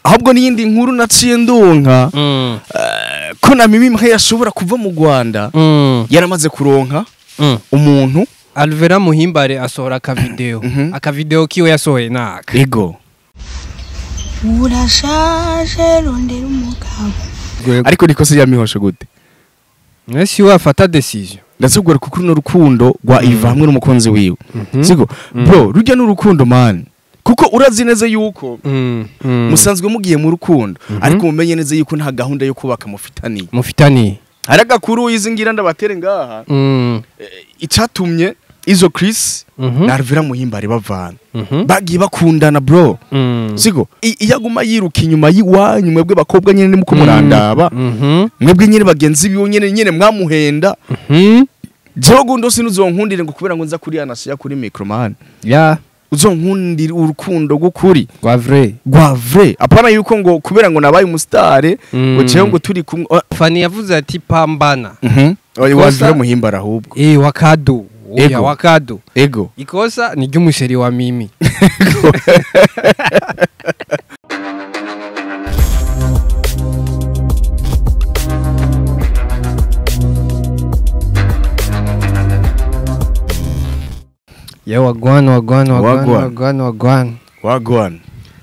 Ahubwo n'iyindi nkuru naciye ndonka ko na Mimi Mhe yashobora kuva mu Rwanda, yaramaze kuronka umuntu. Alvera Muhimbare asohora akavideo. Akavideo kiwe yasohoye naka. Ego. Urashaje, rondera umugabo. Ariko nikosa ya Mihosho gute? Mwese wafata decision. Ndazogora kuko runo rukundo rwa Iva hamwe n'umukunzi wiwe. Siko bro, rujya n'urukundo man. Kuko urazi neza yuko musanzwe mugiye mu rukundo, ariko mumenye neza yuko nta gahunda yo kubaka mufitaniye. Mufitaniye. Hari agakuru izi ngira ndabatere ngaha. Icatumye izo Chris na Alvera Muhimbare bavana. Bagiye bakundana bro. Siko iyo aguma yiruka inyuma yiwanyu mwebwe bakobwa nyene muko murandaba. Mwebwe nyene bagenzi biwe nyene nyene mwamuhenda. Jewe gundo sinuzonkundire ngo kubera ngo nza kuri anasiya kuri micro man. Ya. Uzonkundire urukundo gukuri. Rwa vrai. Rwa vrai. Apana yuko ngo kubera ngo nabaye umustar ngo jewe ngo turi kumwe. Fani yavuze ati pambana. Oya Alvera Muhimbare ahubwo. Wakado. Oya wakado. Ego. Ikosa ni ry'umusheri wa Mimi. Yeah, wagwan, wagwan, wagwan, wagwan, wagwan. Wagwan.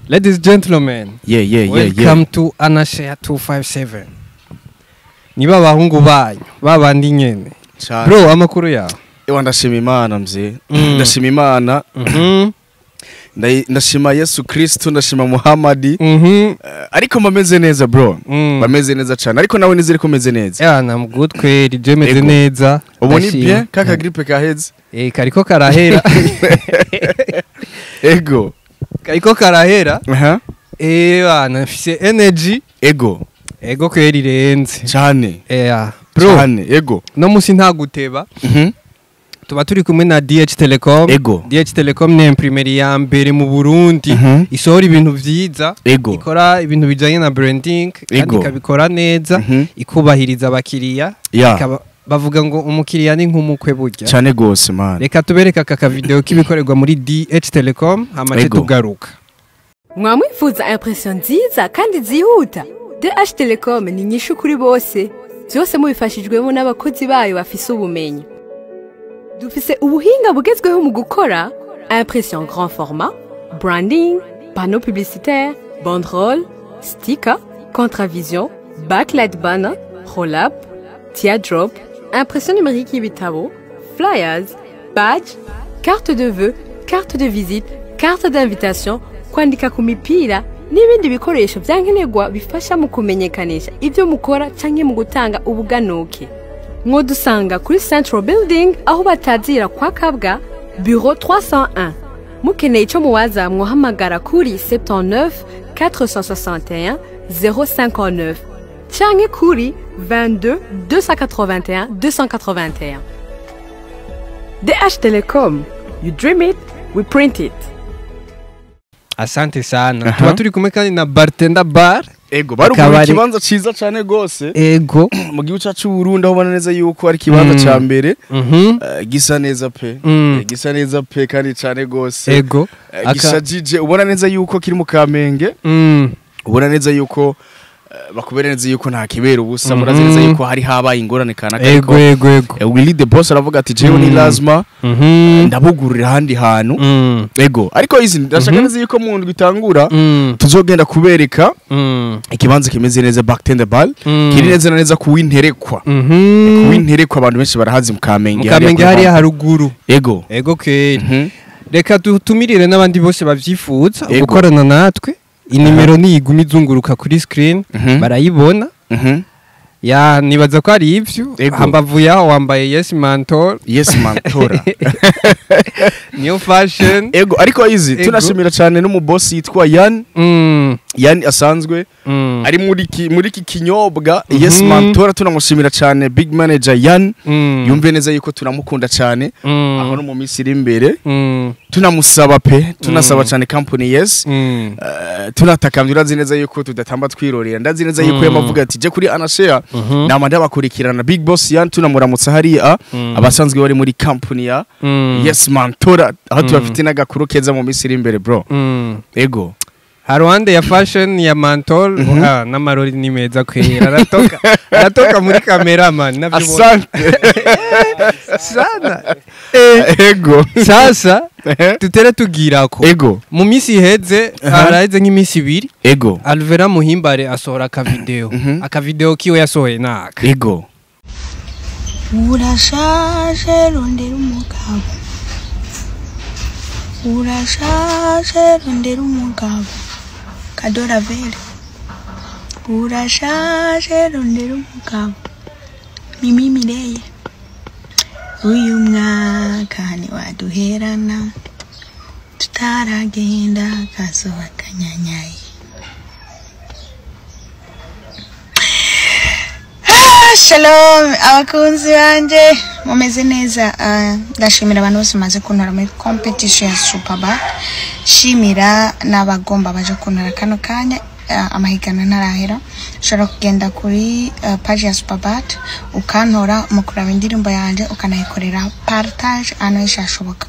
Ladies and gentlemen. Yeah, yeah, yeah, welcome to Anashare 257. Niba abahungu banyu, babandi nyene. Bro, amakuru yawe. Ewa ndashima Imana mzee. Ndashima Imana. Ndashima Yesu Kristo, ndashima Muhammad. Ariko bameze neza bro. Bameze neza cyane. Ariko nawe nizere ko meze neza. Yeah, I'm good kweri, je meze neza. Ubu ni bien kaka grippe kaheze. Kariko karahera. Ego. Kariko karahera. Bana mfise energy. Ego. Ego kweri renze. Cyane. Bro. Cyane, ego. No musi nta guteba. Tuba turi kumwe na DH Telecom. Ego. DH Telecom ni imprimerie ya mbere mu Burundi. Isohora ibintu vyiza. Ego. Ikora ibintu bijanye na branding kandi ikabikora neza, ikubahiriza abakiriya. Bavuga ngo umukiriya ni nk'umukwe burya. Cyane gose man. Reka tubereka aka video k'ibikorerwa muri DH Telecom hamaze tugaruka. Mwamwifuza impression nziza kandi zihuta. DH Telecom ni nyishu kuri bose. Byose mubifashijwemo n'abakozi bayo bafise ubumenyi. Dufise ubuhinga bugezweho mu gukora impression grand format, branding, panneau publicitaire, banderole, sticker, contravision, backlight banner, roll-up, teardrop, impression numérique y'ibitabo, flyers, badge, carte de vœux, carte de visite, carte d'invitation, kwandika ku mipira n'ibindi bikoresho byankenerwa bifasha mu kumenyekanisha ibyo mukora canke mu gutanga ubuganuke. Mwodusanga kuri Central Building aho batazira kwa Kabwa, bureau 301. Mukeneye ico muwaza mwohamagara kuri 79 461 059 canke kuri 22 281 281. DH Telecom, you dream it, we print it. Asante sana. Tuba turi kumwe kandi na Bartender Bar. Ego, baruguru ikibanza ciza cyane gose. Ego. Mu gihugu cyacu Burundi aho ubona neza yuko ari kibanza ca mbere. Gisa neza pe. Gisa neza pe kandi cyane gose. Ego. Gishajije ubona neza yuko kiri mu Kamenge. Ubona neza yuko bakubere neza yuko nta kibera ubusa, murazi neza yuko hari habaye ingorane kana. Ego ego ego. Willy the boss aravuga ati jewe ni lazima ndabugurira handi hantu. Ego. Ariko izi ndashaka neza yuko mu ndwi itangura tuzogenda kubereka ikibanza kimeze neza Bartender Bar kiri neza neza ku winterekwa. Ku winterekwa abantu benshi barahazi mu Kamenge. Mu Kamenge hariya haruguru. Ego. Ego kweri. Reka dutumirire n'abandi bose bavyifuza gukorana natwe. Inimero ni iguma izunguruka kuri screen barayibona. Ya nibaza ko ari ivyo. Hambavu yaho wambaye Yes Mantor. Yes Mantora. New fashion. Ego, ariko izi tunashimira cyane n'umu boss yitwa Yan. Yan asanzwe ari muri iki kinyobwa Yes Mantora, tunamushimira cyane big manager Yan. Yumve neza yuko tunamukunda cyane. Aho no mu minsi iri imbere tunamusaba pe, tunasaba cyane company Yes. Tunatakambye urazi neza yuko tudatamba twirorera. Ndazi neza yuko yamavuga ati je kuri Anashare nama ndabakurikirana big boss Yan, tunamuramutsa hariya abasanzwe bari muri company ya Yes Mantora, aho tubafite n'agakuru keza mu minsi iri imbere bro. Ego. Haruhande ya fashion ya Mantol, n'amarori ni meza kwera, aratoka aratoka muri cameraman navyo. Asante. Sana. Ego. Sasa tutere tugirako. Ego. Mu minsi iheze, haraheze nk'iminsi 2, Ego. Alvera Muhimbare asohora akavideo. Akavideo kiwe yasohoye naka. Ego. Urashaje, rondera umugabo. Urashaje, rondera umugabo. Kadora vere. Urashaje, rondera umugabo. Mimi Mireye. Uyu mwaka ntiwaduherana tutaragenda kazoba kanyanyaye. Shalom abakunzi banje, mumeze neza. Ndashimira abantu bose maze kuntora muri competition ya Superback, shimira n'abagomba baje kuntora kano kanya, amahiganwa ntarahera. Ushobora kugenda kuri page ya Superbat ukantora mu kuraba indirimbo yanje, ukanayikorera partage ahantu henshi hashoboka.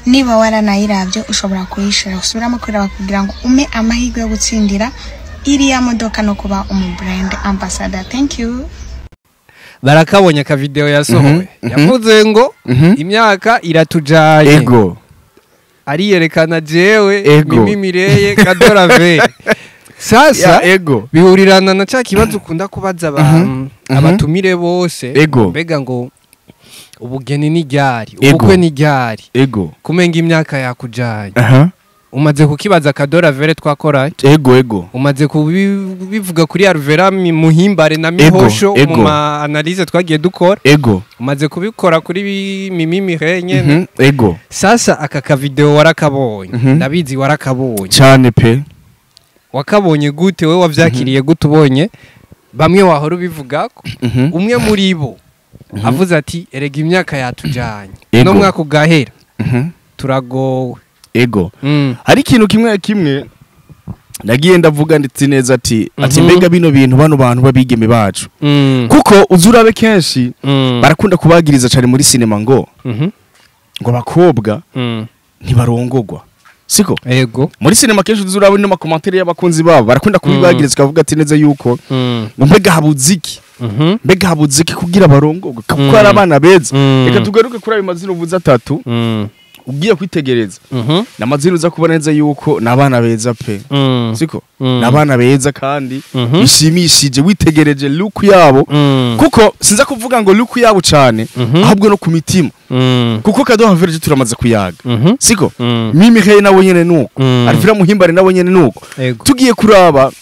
Niba waranayiravye ushobora kuyishira usubiramo kuraba kugira ngo ume amahirwe yo gutsindira iriya modoka no kuba umu brand ambassador. Thank you. Barakabonye akavideo yasohoye. Yavuze ngo imyaka iratujaye. Ego. Ariyerekana jewe. Ego. Mimi Mireye, Kadora Vere. Sasa Ya, ego. bihurirana na ca kibazo ukunda kubaza abantu abatumire bose. Ego. Mbega ngo ubugeni ni ryari, Ego. ubukwe ni ryari, Ego. kumenga imyaka yakujanye. Aha. Umaze kukibaza Kadora Vere twakoraye. Ego, ego. Umaze kubivuga kuri Alvera Muhimbare na Mihosho Ego. mu ma analyse twagiye dukora. Ego. Umaze kubikora kuri Mimi Mireye nyene. Ego. Sasa aka kavideo warakabonye. Ndabizi warakabonye. Cyane pe. Wakabonye gute wewe, wavyakiriye gute ubonye bamwe wahora ubivugako, umwe muri bo avuze ati erega imyaka yatujanye, Ego. no mwaka ugahera turagowe. Ego. Hari ikintu kimwe kimwe nagiye ndavuga ndetse neza ati mbega bino bintu bano bantu babigeme bacu, kuko uzurabe kenshi barakunda kubagiriza cyane muri sinema ngo ngo abakobwa ntibarongogwa, siko? Ego. Muri sinema kenshi uzurabe no makomantere y'abakunzi babo barakunda kubibagiriza, ukavuga ati neza yuko ngo mbega habuziki, mbega habuziki kugira barongogwe kuko ari abana beza. Reka tugaruke kuri ayo mazina uvuze atatu. Ugiye kwitegereza namazina uza kubona neza yuko n'abana beza pe, siko? N'abana beza kandi bishimishije witegereje look yabo, kuko sinza kuvuga ngo look yabo cyane, ahubwo no ku mitima, kuko Kadoha Village turamaze kuyaga, siko? Mimi Hey nawe nyene nuko, Alvira Muhimbare nawe nyene nuko. Ego. Tugiye kuraba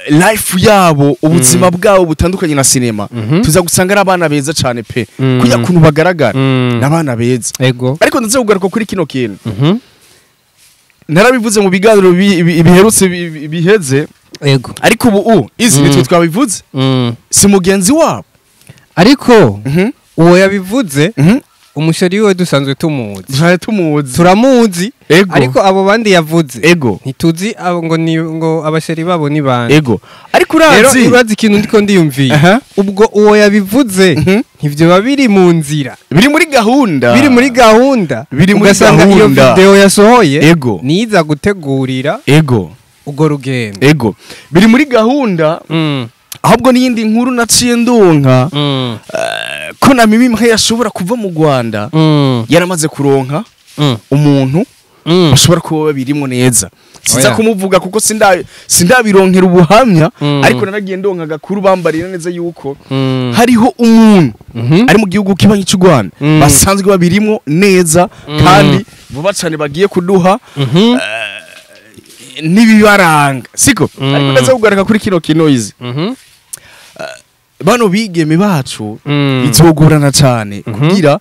life yabo, ubuzima bwabo butandukanye na sinema, tuza gusanga ari abana beza cyane pe. Kujya kuntu bagaragara, n'abana beza. Ego. Ariko ndaza kugaruka kuri kino kintu, narabivuze mu biganiro biherutse biheze. Ego. Ariko ubu izi nitwe twabivuze, si mugenzi wabo. Ariko uwo yabivuze, umusheri wiwe dusanzwe tumuzi. Dusanzwe tumuzi. Turamuzi. Ego. Ariko abo bandi yavuze Ego. ntituzi abo ngo ni ngo abasheri babo ni bande. Ego. Ariko Rero urazi urazi ikintu ndiko ndiyumviye, ubwo uwo yabivuze ntivyo biba biri mu nzira, biri muri gahunda, biri muri gahunda, Biri muri ugasanga iyo gahunda. video yasohoye Ego. niza gutegurira Ego. urwo rugendo. Ego. Biri muri gahunda. Ahubwo n'iyindi nkuru naciye ndonka, ko na Mimi Mhe yashobora kuva mu Rwanda yaramaze kuronka umuntu bashobora kuba babirimo neza. Sinza Oya. kumuvuga kuko sindabironkera ubuhamya, ariko naragiye ndonka agakuru bambarira neza yuko hariho umuntu ari mu gihugu kibanyi cy'u Rwanda basanzwe babirimo neza, kandi vuba cyane bagiye kuduha n'ibibaranga, siko? Ariko ndaza kugaruka kuri kino kino izi, bano bigeme bacu bizogorana cyane kugira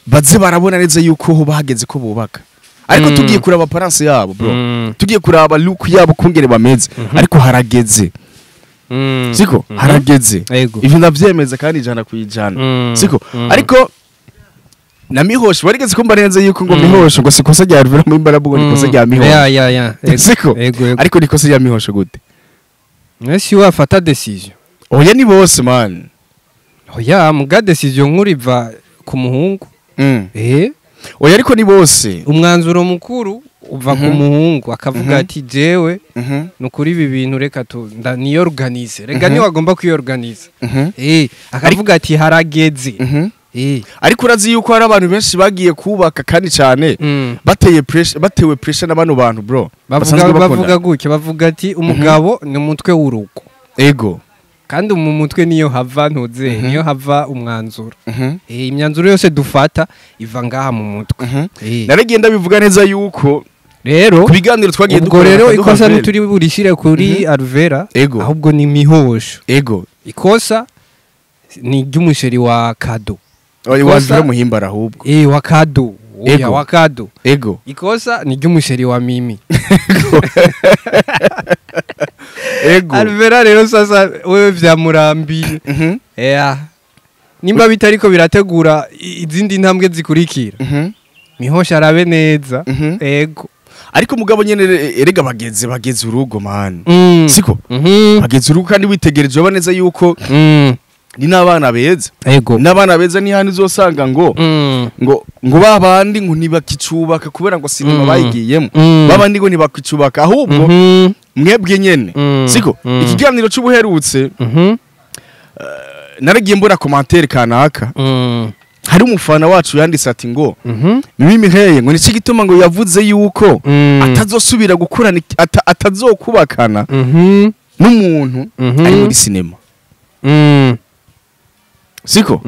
baze barabona neza yuko ho bahageze ko bubaka. Ariko tugiye kuraba apparence yabo bro, tugiye kuraba look yabo kungere bameze, ariko harageze, siko? Harageze. Ego. Ivyo ndavyemeza kandi 100%, siko? Ariko na Mihosho barigeze kumva neza yuko ngo Mihosho ngo sikosa rya Alvera muri Mbarabugo, ni kosa rya Mihosho. Ya ya ya. Ego. Siko? Ego, ego. Ariko ni kosa rya Mihosho gute? Ese wafata decision. Oya, ni bose man. Oya, muga decision nkuru iva ku muhungu. Oya, ariko ni bose. Umwanzuro mukuru Uva ku muhungu akavuga ati jewe nukuri ibi bintu reka tu niyorganize, rega niwe agomba kwiyorganiza, akavuga ati harageze. Ariko urazi yuko hari abantu benshi bagiye kubaka kandi cyane bateye pressure, batewe pressure n'abano bantu, bro. Bavuga gutya, bavuga ati umugabo ni umutwe w'urugo. Ego. Kandi mu mutwe niyo hava ntuze, niyo hava umwanzuro. Imyanzuro yose dufata iva ngaha mu mutwe. Naragenda bivuga neza yuko rero ku biganiro twagiye dukora, rero ikosa ntituri burishire kuri Alvera, ahubwo ni Mihosho. Ego. Ikosa ni ry'umusheri wa Kado. Oya, Alvera Muhimbara ahubwo. Wa Kado. Oya, wa Kado. Ego. Ikosa ni ry'umusheri wa Mimi. Ego. Alvera rero sasa wewe vyamurambiye. Nimba bitariko birategura izindi ntambwe zikurikira. Mihosha arabe neza. Ego. Ariko mugabo nyene erega bageze urugo, man. Siko? Bageze urugo kandi witegereje ubona neza yuko ni nabana beza. Ego. Nabana beza ni handi uzosanga ngo ngo babandi ngo ntibakicubaka kubera ngo sinema bayigiyemo. Babandi ngo ntibakicubaka ahubwo mwebwe nyene. Siko? Ikiganiro cy'ubuherutse naragiye mbona commentaire kanaka. Hari umufana wacu yanditse ati ngo Mimi Mireye ngo niki gituma ngo yavuze yuko atazosubira gukorana, atazokubakana n'umuntu ari muri sinema. Siko?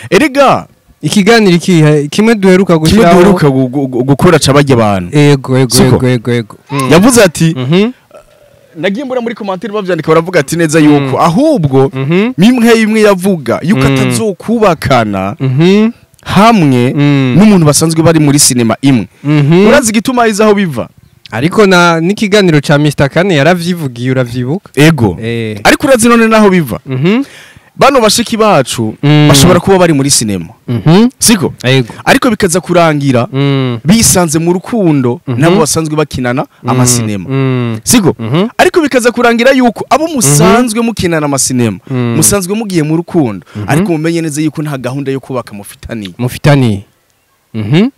Erega ikiganiro ikihe kimwe duheruka gushyiraho, kimwe duheruka gukora cabajya abantu. Ego ego ego ego. Yavuze ati nagiye mbura muri commentaire bavyandika baravuga ati neza yuko ahubwo mimwe imwe yavuga yuko atazokubakana hamwe n'umuntu basanzwe bari muri sinema imwe. Urazi gituma izaho biva. Ariko na n'ikiganiro ca Mr Kane yaravyivugiye, uravyibuka? Ego. Ariko urazi none naho biva. Bano bashiki bacu bashobora kuba bari muri sinema. Siko? Ego. Ariko bikaza kurangira bisanze mu rukundo nabo basanzwe bakinana amasinema. Siko? Ariko bikaza kurangira yuko abo musanzwe mukinana amasinema, musanzwe mugiye mu rukundo, ariko mumenye neza yuko nta gahunda yo kubaka mufitaniye. Mufitaniye.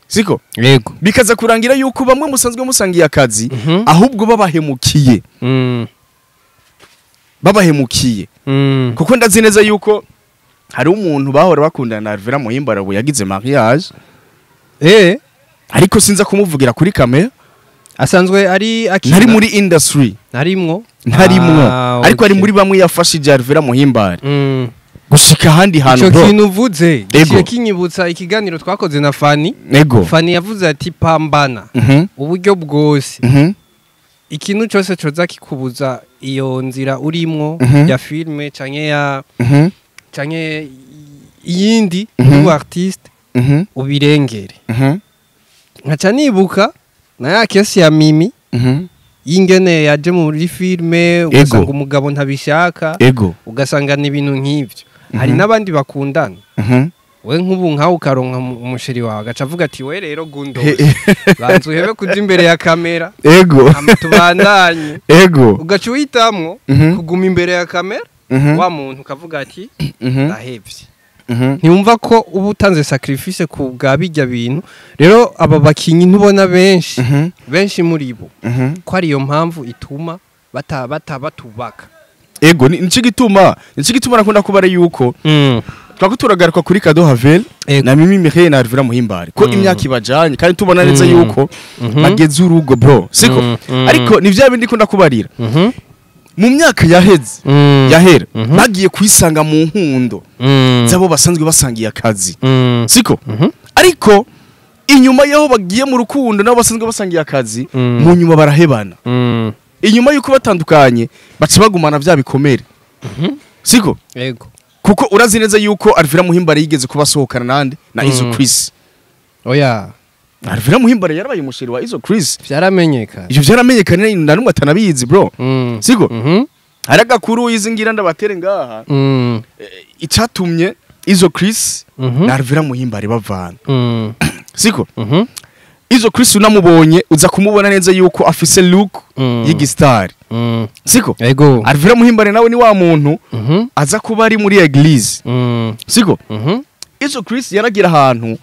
Siko? Yego. Bikaza kurangira yuko bamwe musanzwe musangiye akazi ahubwo babahemukiye. Babahemukiye. Kuko ndazi neza yuko hari umuntu bahora bakundana na Alvera Muhimbara ubu yagize mariage. Ariko sinza kumuvugira kuri kamera. Asanzwe ari akina. Nari muri industry. Narimwo. Ariko ari muri bamwe yafashije Alvera Muhimbara. Gushika handi hantu bro. Ico kintu uvuze giye kinyibutsa ikiganiro twakoze na Fani. Ego. Fani yavuze ati pambana uburyo bwose. Ikintu cyose coza kikubuza iyo nzira urimwo ya filme canke ya canke iyindi y'u artiste ubirengere. Nkaca nibuka na ya kesi ya Mimi y'ingene yaje muri filme ugasanga umugabo ntabishaka, ugasanga ni ibintu nk'ivyo. Hari n'abandi bakundana. We nk'ubu nkawe ukaronka umusheri wawe agaca avuga ati we rero gundo banzu uhebe kuja imbere ya kamera. Ego. Tubandanye. Ego. Ugaca uhitamwo kuguma imbere ya kamera wa muntu ukavuga ati ndahevye. Ntiwumva ko uba utanze sacrifice ku bwa bijya bintu. Rero aba bakinyi ntubona benshi benshi muri bo ko ari iyo mpamvu ituma batubaka. Ego, nico gituma nakunda kubara yuko twako turagaruka kuri Kado Havel na Mimi Mireye na Alvera Muhimbare ko imyaka ibajanye kandi tubona neza yuko bageze urugo, bro. Siko? Ariko ni vya bindi kunda kubarira. Mu myaka yaheze yahera bagiye kwisanga mu nkundo zabo basanzwe basangiye akazi. Siko? Ariko inyuma yaho bagiye mu rukundo nabo basanzwe basangiye akazi, mu nyuma barahebana. Inyuma yuko batandukanye baca bagumana vya bikomere. Siko? Yego. Kuko urazi neza yuko Alvera Muhimbare yigeze kubasohokana nande na Izo Chris. Oya. Alvera Muhimbare yarabaye umusheri wa Izo Chris. Vyaramenyekana. Ivyo vyaramenyekana na numwe atanabizi, bro. Siko? Hari agakuru izingira ndabatere ngaha. Icatumye Izo Chris na Alvera Muhimbare bavana. Siko? Izo Chris unamubonye uza kumubona neza yuko afise look y'igistar. Siko? Ego. Alvera Muhimbare nawe ni wa muntu aza kuba ari muri église. Siko? Izo Chris yaragira ahantu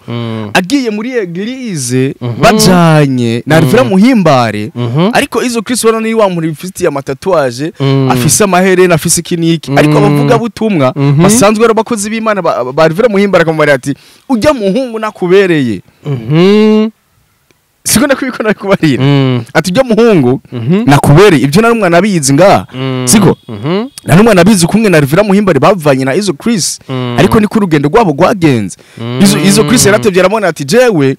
agiye muri église bajanye na Alvera Muhimbare, ariko Izo Chris ubona ni wa muntu bifitiye ama tatouage, afise amaherena, afise ikiniki, ariko abavuga butumwa basanzwe ari abakozi b'Imana ba Alvera Muhimbare akamubwira ati ujya muhungu nakubereye. Siko ndakubiko nakubarira ati ujya muhungu nakubereye, ibyo nari umwana abizi ngaha, siko nari umwana abizi kumwe na Alvera Muhimbare bavanye na Izo Chris, ariko niko urugendo rwabo rwagenze. Izo Chris yaratevye aramubona ati jewe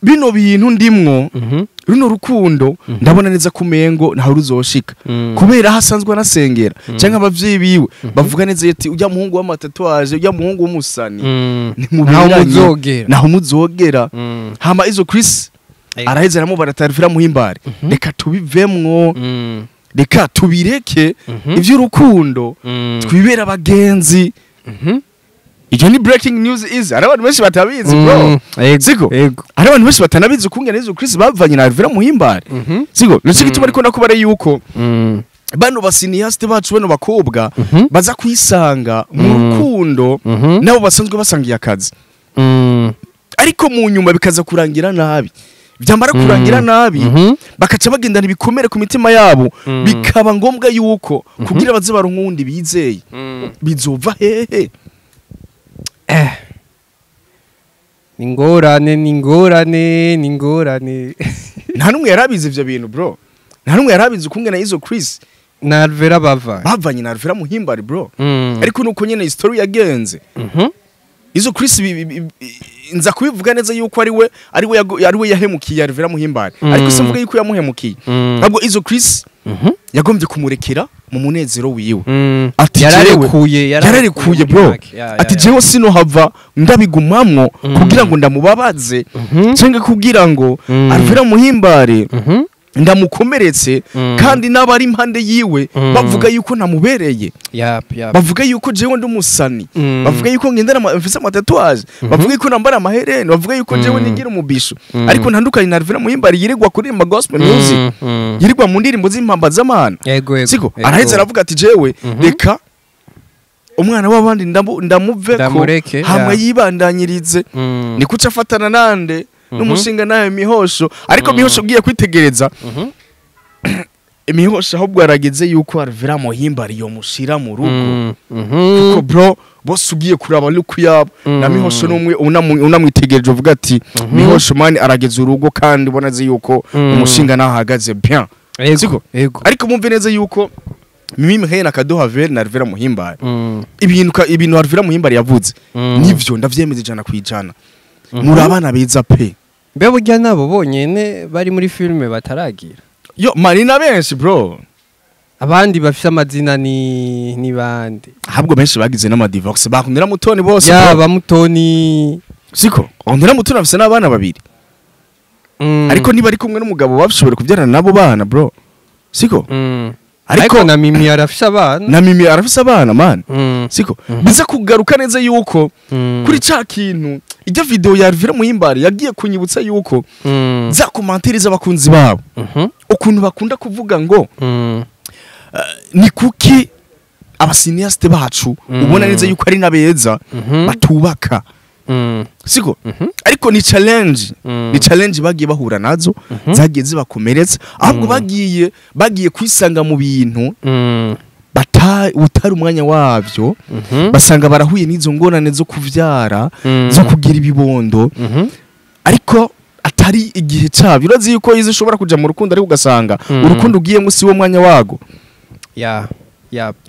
bino bintu ndimwo, runo rukundo ndabona neza kumengo ntaho ruzoshika, kubera aho asanzwe anasengera canke abavyeyi biwe bavuga neza ati ujya muhungu w'ama tatouage, ujya muhungu w'umusani ntaho muzogera. Naho muzogera. Hama Izo Chris araheze aramubara ati Alvera Muhimbare, reka tubivemwo, reka tubireke ivy'urukundo, twibera abagenzi. Iyo ni breaking news is hari abantu benshi batabizi, bro. Siko? Ego. Hari abantu benshi batanabizi ukungene Izo Chris bavanye na Alvera Muhimbare, siko? Nico gituma ariko nakubare yuko bano ba cinéaste bacu, bano bakobwa baza kwisanga mu rukundo nabo basanzwe basangiye akazi, ariko mu nyuma bikaza kurangira nabi. Byamara kurangira nabi, bakaca bagendana ibikomere ku mitima yabo, bikaba ngombwa yuko kugira baze baronke uwundi bizeye. Bizova hehe? Ni ingorane, ni ingorane, ni ingorane. Nta n'umwe yarabizi ivyo bintu, bro. Nta n'umwe yarabizi ukungene Izo Chris na Alvera bava bavanye na Alvera Muhimbare, bro. Ariko nuko nyene story yagenze. Izo Chris nza kubivuga neza yuko ari we yahemukiye Alvera Muhimbare, ariko simvuga yuko yamuhemukiye, ahubwo Izo Chris yagombye kumurekera mu munezero wiwe. Ati yararekuye. Yararekuye, bro. Make. Ya, Ati ya. jewe sinohava ndabigumamwo kugira ngo ndamubabaze cyangwa kugira ngo Alvera Muhimbare ndamukomeretse, kandi n'abari impande yiwe bavuga yuko ntamubereye, Yap, yap. bavuga yuko jewe ndi umusani, bavuga yuko ngendana mfise ama tatouage, bavuga yuko nambara amahereni, bavuga yuko jewe nigira umubisho, ariko ntandukanye na Alvera Muhimbare yirirwa kuririmba gospel music, yirirwa mu ndirimbo z'impamba z'amana. Yego. Siko? Yego. Araheze aravuga ati jewe reka umwana w'abandi ndamuveko, Ndamureke, hamwe ya. yibandanyirize. Ni kuca afatana nande n'umushinga nayo Mihosho. Ariko Mihosho ugiye kwitegereza, Mihosho ahubwo arageze yuko Alvera Muhimbare yomushira mu rugo, kuko bro, bose ugiye kuraba look yabo na Mihosho n'umwe unamwitegereje uvuga ati Mihosho man arageze urugo, kandi ubona azi yuko umushinga naho ahagaze bien. Siko? Yego. Ariko mumve neza yuko Mimi Mireille na Cadeau Ravelle na Alvera Muhimbare, ibintu Alvera Muhimbare yavuze, nivyo ndavyemeza 100%. Muri abana beza pe. Mbe burya nabo bonyene bari muri filime bataragira? Yo marina benshi, bro. Abandi bafise amazina ni bande? Ahubwo benshi bagize n'ama divorce, bakundira Mutoni bose, bro. Yaba Mutoni. Siko Ondera Mutoni afise n'abana babiri, ariko niba ari kumwe n'umugabo bashobora kubyarana nabo bana, bro, siko? Ariko Ariko na Mimi arafise abana. Na Mimi arafise abana, man. Siko? Biza kugaruka neza yuko kuri ca kintu ijya video ya Alvera Muhimbare yagiye kunyibutsa yuko za commentaires z'abakunzi babo, ukuntu bakunda kuvuga ngo ni kuki aba cinéaste bacu ubona neza yuko ari nabeza batubaka, siko? Ariko ni challenge, ni challenge bagiye bahura nazo, zagiye zibakomeretsa, ahubwo bagiye kwisanga mu bintu bata utari umwanya wabyo, basanga barahuye n'izo ngorane zo kuvyara, zo kugira ibibondo, ariko atari igihe cyabyo. Urazi yuko izo ushobora kuja mu rukundo, ariko ugasanga urukundo ugiyemo si wo mwanya wago, Ya.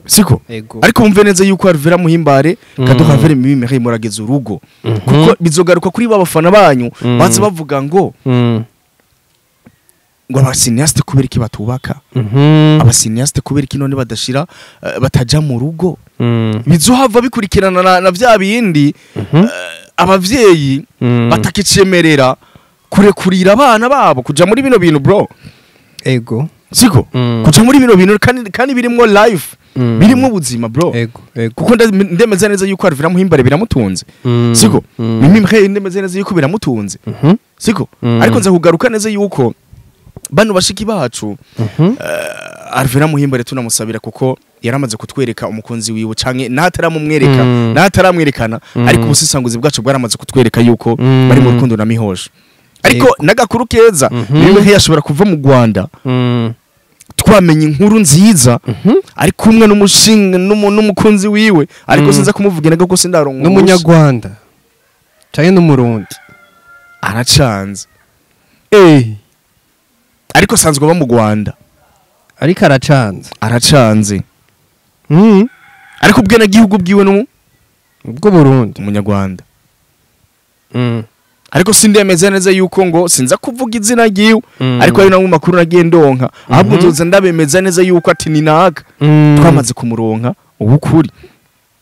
siko? Ego. Ariko mumve neza yuko Alvera Muhimbare, Cadeau Ravelle, Mimi Mireille, murageze urugo, kuko bizogaruka kuri ba bafana banyu baza bavuga ngo ngo aba cinéaste kubera iki batubaka, aba cinéaste kubera iki none badashira bataja mu rugo. Bizohava bikurikirana na vya bindi abavyeyi batakicemerera kurekurira abana babo kuja muri bino bintu, bro. Ego. Siko? Kuja muri bino bintu kandi birimwo life, birimwo ubuzima, bro. Ego. Kuko ndemeza neza yuko Alvera Muhimbare biramutunze, siko? Mimi Mireille ndemeza neza yuko biramutunze, siko? Ariko nza kugaruka neza yuko bano bashiki bacu Alvera Muhimbare tunamusabira kuko yaramaze kutwereka umukunzi wiwe canke nataramumwereka nataramwerekana, ariko ubusisanguzi bwacu bwaramaze kutwereka yuko bari mu rukundo na Mihoje. Ariko n'agakuru keza niwe ntiyashobora kuva mu Rwanda twamenye inkuru nziza ari kumwe n'umushinga n'umukunzi wiwe, ariko sinza kumuvugira kuko sindaronka n'umunyarwanda canke n'umurundi aracanze ariko sanzwe ba mu Rwanda ariko aracanze ariko ubwene gihugu bwiwe no ubwo Burundi umunyarwanda. Ariko sindemeza neza yuko ngo sinza kuvuga izina ryiwe, ariko ari namwe makuru nagiye ndonka, ahubwo nzoza ndabemeza neza yuko ati ni naga twamaze kumuronka ubukuri.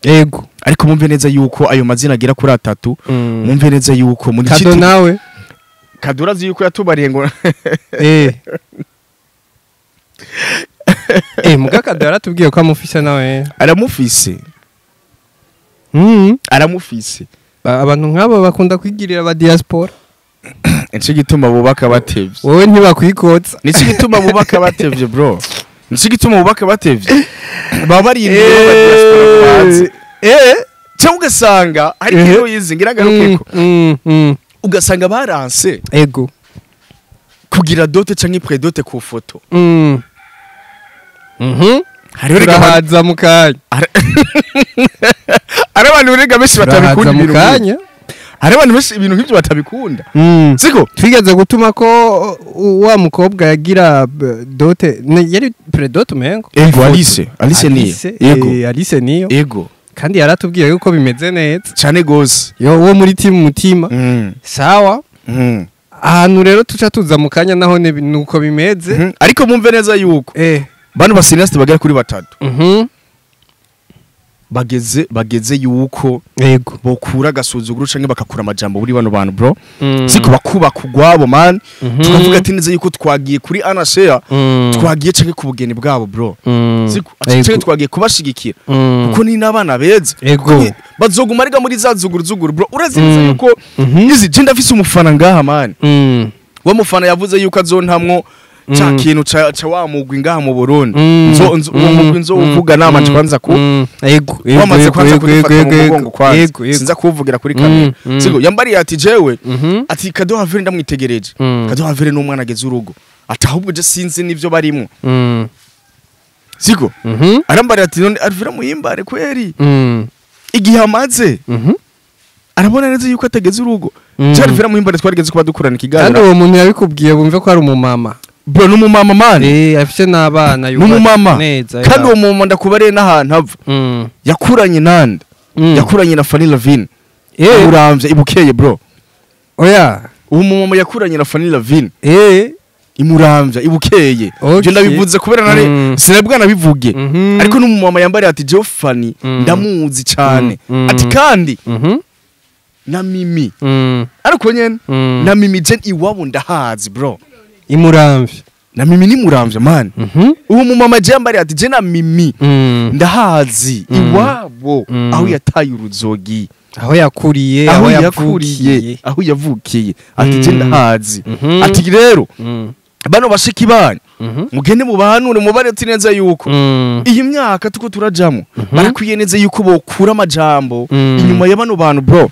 Yego. Ariko mumve neza yuko ayo mazina agera kuri atatu, mumve neza yuko muri Kado nawe Kadura zi yuko yatubariye ngo muga Kado yaratubwiye ko amufise nawe. Aramufise. Aramufise. Abantu nk'abo bakunda kwigirira aba diaspora. Nico gituma bubaka batevye. Wowe ntibakwikotsa. Nico gituma bubaka batevye bro. Nico gituma bubaka batevye. Baba barindiriye aba diaspora baze. Cyangwa ugasanga hari ikintu yizi ngira ngarukeko. Ugasanga baranse. Ego. Kugira dote canke predote ku foto. Hariho turahaza mu kanya. Ari abantu rega benshi batabikunda ibintu kanya. Hari abantu benshi ibintu nk'ibyo batabikunda. Siko twigeze gutuma ko wa mukobwa yagira dote yari predote umengo. Ego Alice niyo. Ego Alice niyo. Ego. Kandi yaratubwiye yuko bimeze neza cyane gose. Yo wo muri team mutima. Sawa. Ahantu rero tuca tuza mu kanya naho nuko bimeze. Ariko mumve neza yuko bano basineste bagera kuri batatu. Bageze yuko yego bokura gasuzuguru canke bakakura amajambo buri bano bantu bro. Siko bakuba kugwabo man. Tukavuga ati neza yuko twagiye kuri Anashare, twagiye canke ku bugeni bwabo bro. Siko canke twagiye kubashigikira kuko ni nabana beza. Bazoguma ariga muri za zuguru zuguru bro. Urazi neza yuko izi je ndafise umufana ngaha man. Wa mufana yavuze yuko azontamwo cha kintu cha wa mugwi ngaha mu Burundi. Nzo uwo mugwi nzo uvuga nama kwanza ku yego wamaze kwanza kudufata mu mugongo kwanza sinza kuvugira kuri kamera. Siko yambariye ati jewe ati Kado Havere ndamwitegereje. Kado Havere n'umwana ageze urugo ati ahubwo je sinzi nivyo barimo. Siko arambariye ati none Alvera Muhimbare kweri igihe amaze arabona neza yuko atageze urugo. Je Alvera Muhimbare twarigeze kuba dukurana ikiganiro. Kandi uwo muntu yabikubwiye bumve ko ari umumama. Bro n'umumama man. Afise n'abana yubatse neza. Kandi uwo mumama ndakubariye n'ahantu ava. Yakuranye nande. Yakuranye na Fanny Lavine. Uramvye ibukeye bro. Oya. Uwo mumama yakuranye na Fanny Lavine. Imuramvya ibukeye. Je ndabivuze kubera nari sinabwa nabivuge. Ariko n'umumama yambariye ati je Fanny ndamuzi cyane. Ati kandi na Mimi. Ariko nyene na Mimi je iwabo ndahazi bro. Imuramvye na Mimi ni muramvye man. Uwo mumama je yambariye ati je na Mimi ndahazi iwabo aho yataye uruzogi, aho yakuriye, aho yavukiye, aho yavukiye ati je ndahazi. Ati rero bano bashiki banyu mugende mubahanure mubaretse neza yuko iyi myaka tuko turajamo barakwiye neza yuko bokura amajambo inyuma ya bano bantu bro.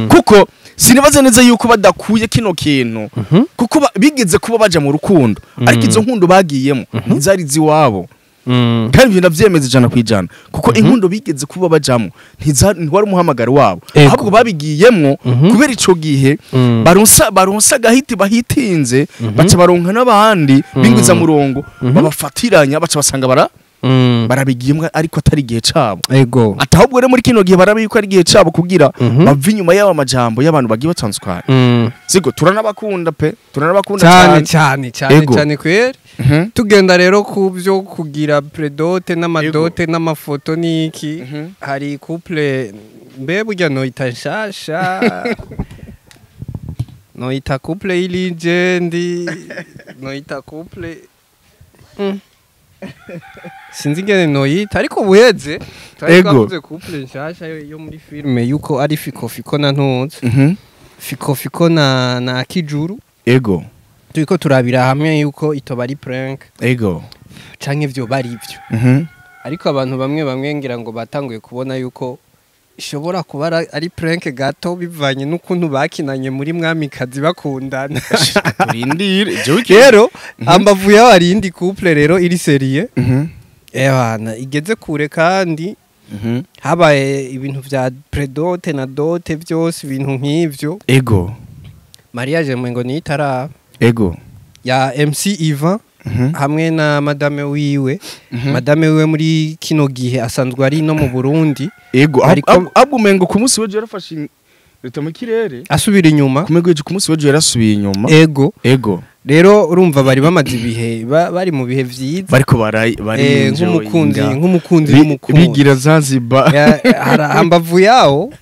Kuko sinibaze neza yuko badakuye kino kintu kuko bigeze kuba baja mu rukundo, ariko izo nkundo bagiyemo ntizari ziwabo. Kandi ibyo ndavyemeza 100% kuko inkundo bigeze kuba bajamo ntiwari umuhamagaro wabo, ahubwo babigiyemwo kubera ico gihe baronsa gahiti bahitinze baca baronka n'abandi bingwiza murongo babafatiranya baca basanga barabigiyemwo ariko atari igihe cabo. Ego. Atahubwo rero muri kino gihe barabi yuko ari igihe cabo kugira bava inyuma y'aba majambo y'abantu bagiye batandukanye. Siko turanabakunda pe, turanabakunda cyane cyane cyane cyane kweri. Tugenda rero ku byo kugira predote n'amadote n'amafoto niki, hari couple mbe burya noita nshasha noita couple iligendi noita couple sinzi ngene noyita, ariko buheze twari twavuze couple nshasha yo muri filme yuko ari Fiko Fiko na Ntunze. Fiko Fiko na Kijuru. Ego. Turiko turabira hamwe yuko itoba ari prank. Ego. Canke vyo bari ivyo. Ariko abantu bamwe bamwe ngira ngo batanguye kubona yuko ishobora kuba ari prank gato, bivanye n'ukuntu bakinanye muri Mwamikazi bakundana. Turindire jewe. Rero ambavu yaho hari iyindi couple rero iri sérieux, ebana igeze kure, kandi habaye ibintu vya pré-dot na dot, byose ibintu nk'ivyo. Mariage mwengo ni itaraba ya MC Ivan hamwe na madame wiwe. Madame wiwe muri kino gihe asanzwe ari no mu Burundi. Ahubwo umengo ku munsi w'ejo yarafashe leta mu kirere. Asubira inyuma. Kumego ejo, ku munsi w'ejo yarasubiye inyuma. Ego. Rero urumva bari bamaze ibihe bari mu bihe vyiza. Bariko bari bari Nk'umukunzi n'umukunzi. Bigira Zanzibar. Hambavu yaho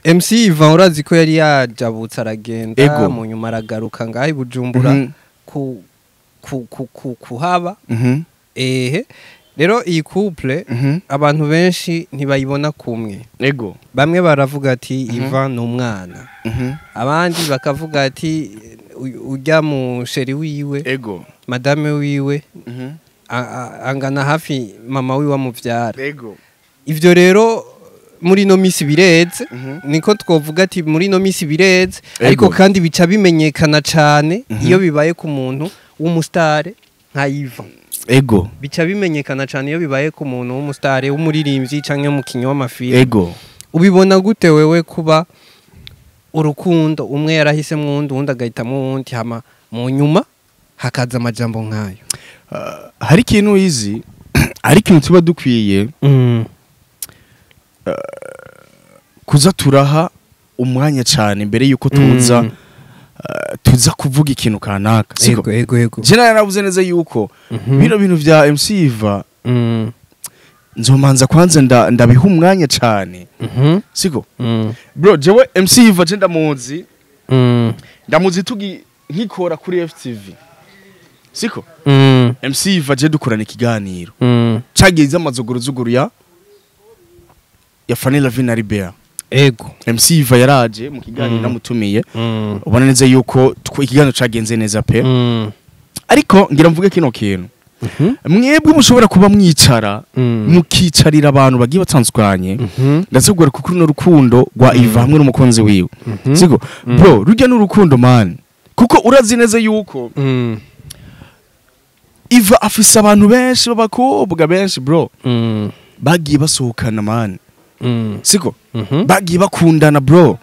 MC Ivan urazi ko yari yajabutse aragenda, mu nyuma aragaruka ngaho i Bujumbura ku kuhaba. Ehe, rero iyi couple abantu benshi ntibayibona kumwe. Bamwe baravuga ati Ivan ni umwana, abandi bakavuga ati ujya mu chéri wiwe, madame wiwe angana hafi mama wiwe amuvyara. Ivyo rero muri ino misi bireze, niko twovuga ati muri ino misi bireze, ariko kandi bica bimenyekana cane iyo bibaye ku muntu w'umusitare nka Ivan. Bica bimenyekana cane iyo bibaye ku muntu w'umusitare, w'umuririmbyi canke umukinyi w'amafilime. Ubibona gute wewe kuba urukundo umwe yarahisemwo uwundi, uwundi agahitamo uwundi, hama mu nyuma hakaza amajambo nk'ayo? Hari ikintu izi, hari ikintu tuba dukwiye kuza turaha umwanya cyane mbere yuko tuza tuza kuvuga ikintu kanaka, siko? Ego. Je naravuze neza yuko bino bintu vya MC Iva nzomanza kwanza ndabiha umwanya cyane, siko? Bro, jewe MC Iva je ndamuzi, ndamuzi tugi nkikora kuri FTV, siko? MC Iva je dukorana ikiganiro cagize amazuguru ya Fanny Lavina Ribea. MC Iva yaraje mu kiganiro namutumiye, ubona neza yuko ikiganiro cagenze neza pe. Ariko ngira mvuge kino kintu: mwebwe mushobora kuba mwicara mukicarira abantu bagiye batandukanye, ndetse kuko runo rukundo rwa Iva hamwe n'umukunzi wiwe, siko bro? Rujya n'urukundo man, kuko urazi neza yuko Iva afise abantu benshi b'abakobwa benshi bro, bagiye basohokana man, siko? Bagiye bakundana bro,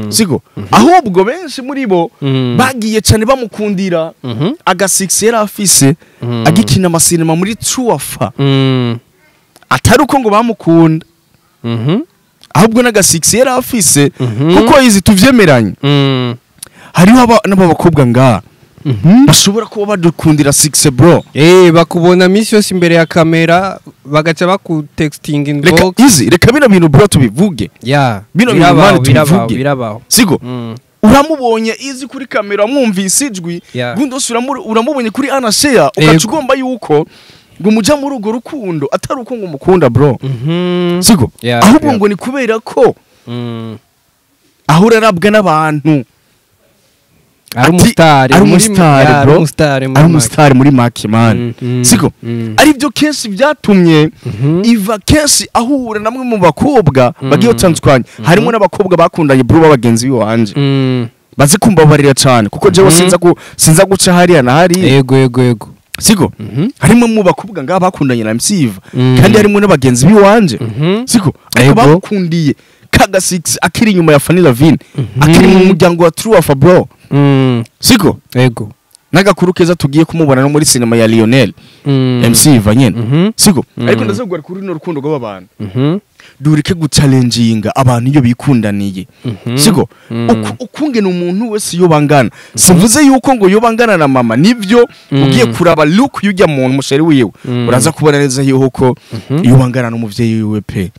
siko? Ahubwo benshi muri bo bagiye cyane bamukundira agasix yari afise agikina amasinema muri Truafa, atari uko ngo bamukunda, ahubwo n'agasix yari afise. Kuko izi tuvyemeranye, hariho n'aba bakobwa ngaha bashobora kuba badukundira six bro. Bakubona misi yose imbere ya kamera, bagaca bakutexting Reka inbox. Izi, reka bino bintu bro tubivuge. Bino bintu Birabaho, mani birabaho, tubivuge. birabaho. Siko? Uramubonye izi kuri kamera, wamwumvise ijwi, gundi wose uramubonye kuri anashare, ugaca ugomba yuko ngo muja muri urwo rukundo atari uko ngo umukunda bro, siko? Ahubwo ngo ni kubera ko ahora arabwa n'abantu. Ari umusitari. Ari umusitari, ari bro. umusitari muri Ari make. umusitari muri make man, siko? Ari byo kenshi byatumye Iva kenshi ahura namwe mu bakobwa bagiye batandukanye, harimo n'abakobwa bakundanye bro b'abagenzi biwanje, bazi kumbabarira cyane kuko jewe sinza guca hariya na hariya, Yego. siko? Harimo mu bakobwa ngaha bakundanye na MC Iva, kandi harimo n'abagenzi biwanje, siko? Ariko bamukundiye kaga 6 akiri inyuma ya Fanny Lavine, akiri mu muryango wa True of bro, siko? Yego. N'agakuru keza, tugiye kumubona no muri sinema ya Lionel, MC Iva nyene, siko? Ariko ndazogwa kuri runo rukundo rw'aba bantu, dureke guchallenginga abantu iyo bikundaniye, siko? Ukungena umuntu wese iyo bangana, simvuze yuko ngo iyo bangana na mama nivyo. Ugiye kuraba look y'ujya muntu musheri wiwe, uraza kubona neza yuko iyo bangana n'umuvyeyi wiwe pe.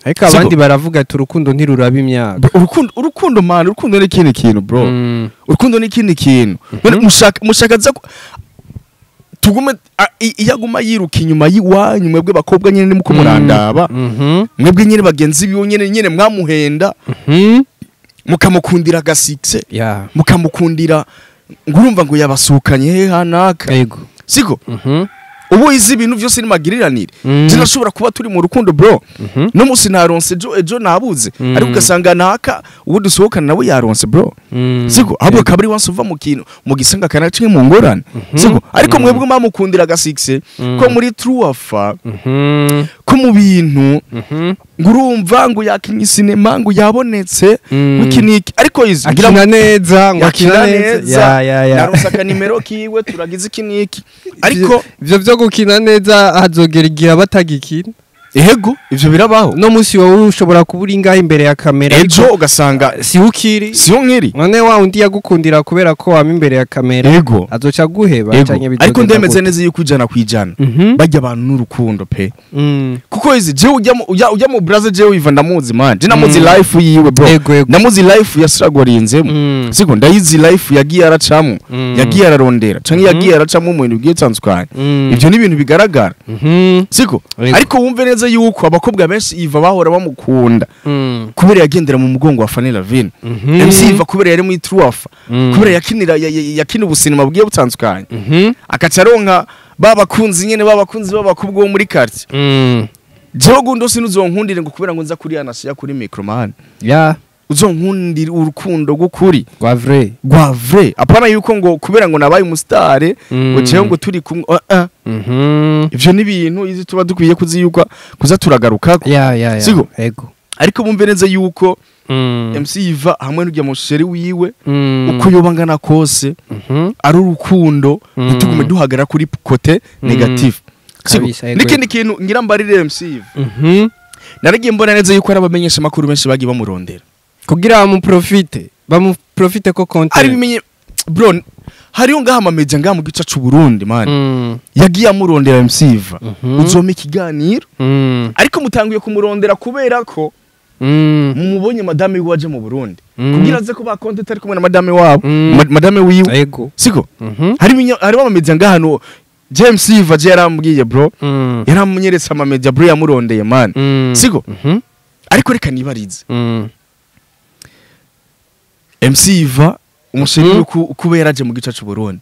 Ariko Siko? abandi baravuga ati urukundo ntiruraba imyaka. Bro, urukundo, urukundo man, urukundo ni ikindi kintu bro. Urukundo ni ikindi kintu. None mushaka za tugume iyo aguma yiruka inyuma y'iwanyu, mwebwe bakobwa nyene muko murandaba, mwebwe nyene bagenzi biwe nyene mwamuhenda, mukamukundira agasikse, mukamukundira ngo urumva ngo yabasukanye he hanaka, siko? Ubu izi ibintu byose ni magiriranire. Zinashobora kuba turi mu rukundo bro, no musi naronse ejo nabuze, ariko ugasanga naka uwo dusohokana nawe yaronse bro, siko? Ahubwo kabiri wanse uva mu kintu mu gisanga kana kimwe mu ngorane, siko? Ariko mwebwe mamukundira ga 6 ko muri Truafa, ko mu bintu ngurumva ngo yakinye sinema, ngo yabonetse wikiniki, ariko izi akina neza, ngo akina neza. Ya narusaka nimero kiwe turagize ikiniki, ariko ivyo byo gukina neza hazogera igihe batagikina. Ego, ivyo birabaho. No musi wowe ushobora kuba uri ngaho imbere ya kamera, ejo ugasanga si ukiri, si nkiri. None wa undi yagukundira kubera ko wama imbere ya kamera, azoca guheba canke bizoza. Ariko ndemeze neza yuko 100% bajya abantu n'urukundo pe. Kuko izi je ujya mu brother je wiva ndamuzi man, je namuzi life yiwe bro, ndamuzi life yasiragorinzemo, siko? Ndayizi life yagiye aracamo, yagiye ararondera canke yagiye aracamo mu bintu bigiye bitandukanye. Ivyo ni ibintu bigaragara, siko? Ariko wumve neza yuko abakobwa benshi Iva bahora bamukunda kubera yagendera mu mugongo wa Fanny Lavine. MC Iva kubera yari muri Truafa, kubera yakinira yakina ubusinema bugiye butandukanye, akacaronka babakunzi nyene, babakunzi babakubwo muri quartier. Jewe gundo sinuzonkundire ngo kubera ngo nza kuri anasiya kuri microman. Ya uzonkundire urukundo gukuri gwa vrai, gwa vrai, apana yuko ngo kubera ngo nabaye umustar ngo jewe ngo turi kumwe. Ivyo ni ibintu izi tuba dukwiye kuziyuka kuza turagaruka. Ya siko? Ego. Ariko bumve neza yuko MC Iva hamwe n'ujya musheri wiwe uko yobangana kose ari urukundo, ntitugume duhagara kuri côté négatif. Nikindi kintu ngira mbarire MC Iva, naragiye mbona neza yuko arabamenyesha makuru benshi bagiye bamurondera kugira bamuprofite ko content ari bimenye bro. Hariyo ngaha amamedia ngaha mu gice c'u Burundi man, yagiye amurondera MC Iva, uzoma ikiganiro, ariko mutanguye kumurondera kubera ko mumubonye madame wiwe aje mu Burundi, kugira aze ko ba content ari kumwe na madame wabo, madame wiwe. Ego. Siko? Hari amamedia ngaha no James Iva je yarambwiye bro, yaramunyeretse amamedia bro yamurondeye man, siko? Ariko reka nibarize MC Iva umusheri kuba yaraje mu gice c'u Burundi,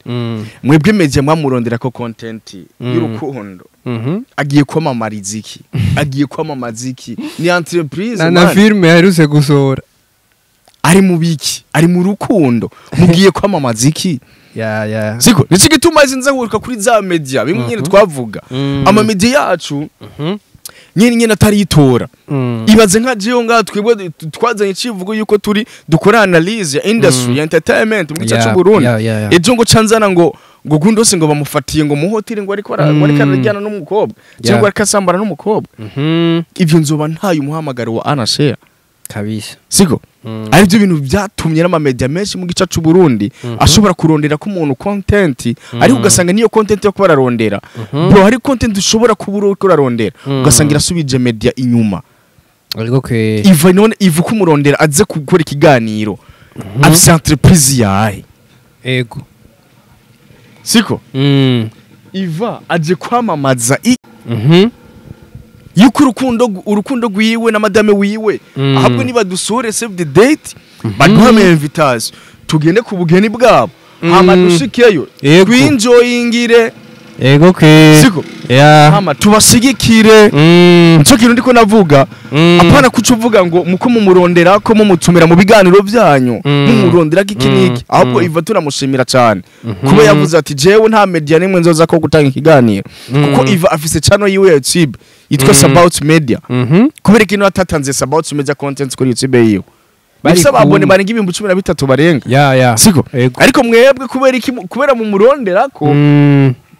mwebwe media mwamurondera ko content y'urukundo, agiye kwamamariza iki? Agiye kwamamaza iki? Ni entreprise na filme yaherutse gusohora, ari mu biki? Ari mu rukundo, mugiye kwamamaza iki? Ya siko? Nico gituma izi nza nguruka kuri za media bimwe nyene twavuga, ama media yacu nyene ataritora. Ibaze nka jewe ngaha twebwe twazanye icivugo yuko turi dukora analyse ya industry ya entertainment mu gice c'u Burundi, ejo ngo canzana ngo gundo se ngo bamufatiye ngo mu hoteli ngo ariko arajyana n'umukobwa cyangwa ariko asambana n'umukobwa. Ivyo nzoba ntaye umuhamagaro wa Anashare kabisa, siko? Ari byo bintu byatumye n'ama media menshi mu gice c'u Burundi ashobora kurondera ko umuntu content, ariko ugasanga niyo content yo kubararondera bro, hari content ushobora kubura uko urarondera ugasanga irasubije media inyuma. Ariko ke Iva none Iva kumurondera aze gukora ikiganiro afise entreprise yaye. Ego. Siko? Iva aje kwamamaza yuko urukundo rwiwe na madame wiwe, ahubwo niba dusore save the date, baduhame invitation tugende ku bugeni bwabo, hama dushikeyo twinjoyingire. Ego ke. Siko? Ya. Hama tubashigikire. Nico kintu ndiko navuga, apana kuca uvuga ngo muko mumurondera ko mumutumira mu biganiro byanyu, mumurondera iki niki. Ahubwo Iva turamushimira cyane kuba yavuze ati jewe nta media nimwe nzoza ko gutanga ikiganiro, kuko Iva afise channel yiwe ya YouTube yitwa Sabout Media. Kubera ikintu atatanze Sabout Media content kuri YouTube yiwe, bari abone barenga 13,000 barenga. Ya. Siko? Ariko mwebwe kubera iki, kubera mumurondera ko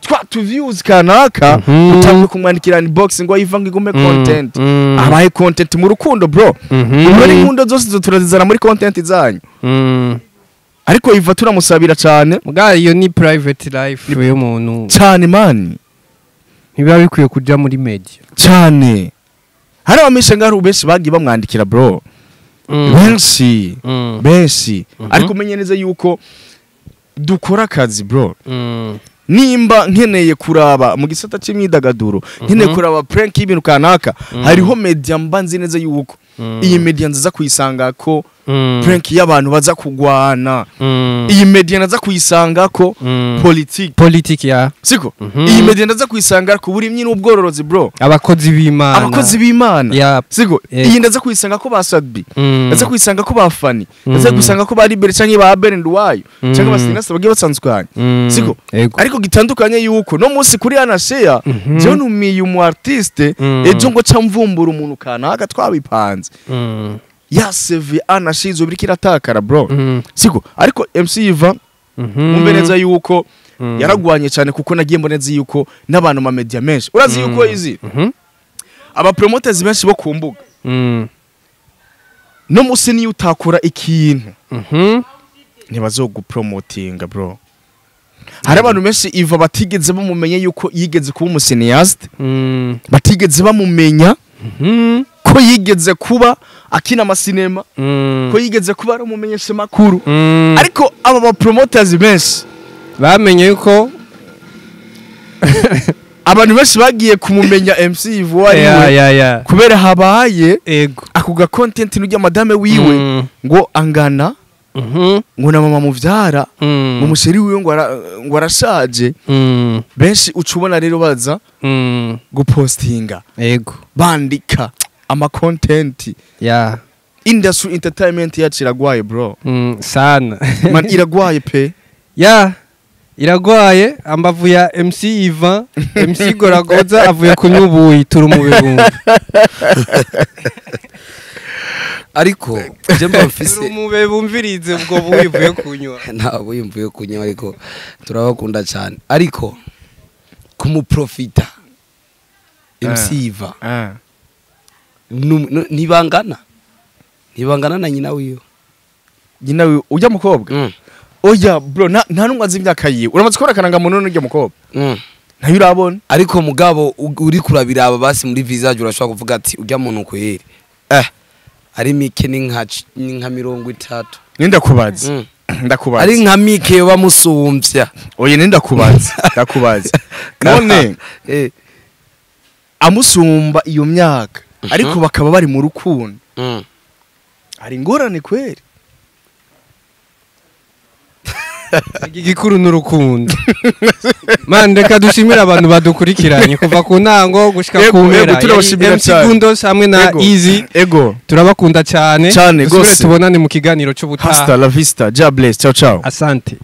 twa tu views kanaka, utangwe kumwandikira inbox ngo Iva ngo igume content, abaye content mu rukundo bro. Ubwo inkundo zose turazizana muri content zanyu. Ariko Iva turamusabira cyane. Muga iyo ni private life y'umuntu cyane man, ntibiba bikwiye kuja muri media cyane. Hari abamisha ngaho benshi bagiye bamwandikira bro, benshi benshi. Ariko umenye neza yuko dukora akazi bro. Nimba nkeneye kuraba mu gisata c'imyidagaduro, nkeneye kuraba prank y'ibintu kanaka, hariho media mba nzi neza yuko Iyi media nziza kuyisanga ko prank y'abantu baza kugwana. Iyi media naza kuyisanga ko politique ya siko. Iyi media ndaza kuyisanga ku burimyi n'ubwororozi bro, abakozi b'Imana yeah. Siko iyi ndaza kuyisanga ko ba Sadbi, ndaza kuyisanga ko ba Fani, ndaza kuyisanga ko ba Libere canke ba Abel Nduwayo canke ba Sinasa bagiye batsanzukanye, siko. Ariko gitandukanye yuko no munsi kuri Anashare je numiye umu artiste ejo ngo ca mvumbura umuntu kanaka twabipanze ya CV Anashare biriko iratakara bro, siko. Ariko MC Iva mumbe neza yuko yaragwanye cyane, kuko nagiye mboneza yuko n'abantu ma media menshi urazi yuko izi aba promoters benshi bo kumbuga no musi niyo utakora ikintu ntibazogupromotinga bro. Hari abantu benshi Iva batigeze bamumenye yuko yigeze kuba umucineaste, batigeze bamumenya ko yigeze kuba akina amasinema, ko yigeze kuba ari umumenyesha makuru. Ariko aba ba promoters benshi bamenye yuko abantu benshi bagiye kumumenya MC Iva ari we kubera habaye ako ga content n'ujya madame wiwe ngo angana ngo na mama muvyara ngo musheri wiwe ngo arashaje. Benshi ucubona rero baza gupostinga bandika ama content ya industry entertainment yacu iragwaye bro. Sana man, iragwaye pe ya iragwaye. Ambavu ya MC Ivan, MC Goragoza avuye kunywa ubuyi turi mu bibumbi. Ariko je mba mfise umube bumvirize ubwo buyi uvuye kunywa. Nta buyi mvuye kunywa, ariko turabakunda cyane. Ariko kumuprofita MC Iva nibangana na nyina wiyo. Nyina wiyo ujya mukobwa? Oya bro, nta numwe azi imyaka yiwe. Uramaze kubona kananga muntu n'ujya mukobwa? Ntayo urabona. Ariko mugabo uri kurabiraba basi muri visage urashobora kuvuga ati ujya muntu kweri. Ari mike ni nka 30. Ninda kubaza. Ndakubaza. Ari nka mike bamusumvya. Oya ninda kubaza. Ndakubaza. None amusumba iyo myaka ariko bakaba bari mu rukundo. Ari ingorane kweri. Igikuru n'urukundo. Man, reka dushimira abantu badukurikiranye kuva ku ntango gushika ku mpera. MC Gundos hamwe na Easy. Ego. Turabakunda cyane. Cyane gose. Tubonane mu kiganiro cy'ubutaha. Hasta la vista. God bless. Ciao ciao. Asante.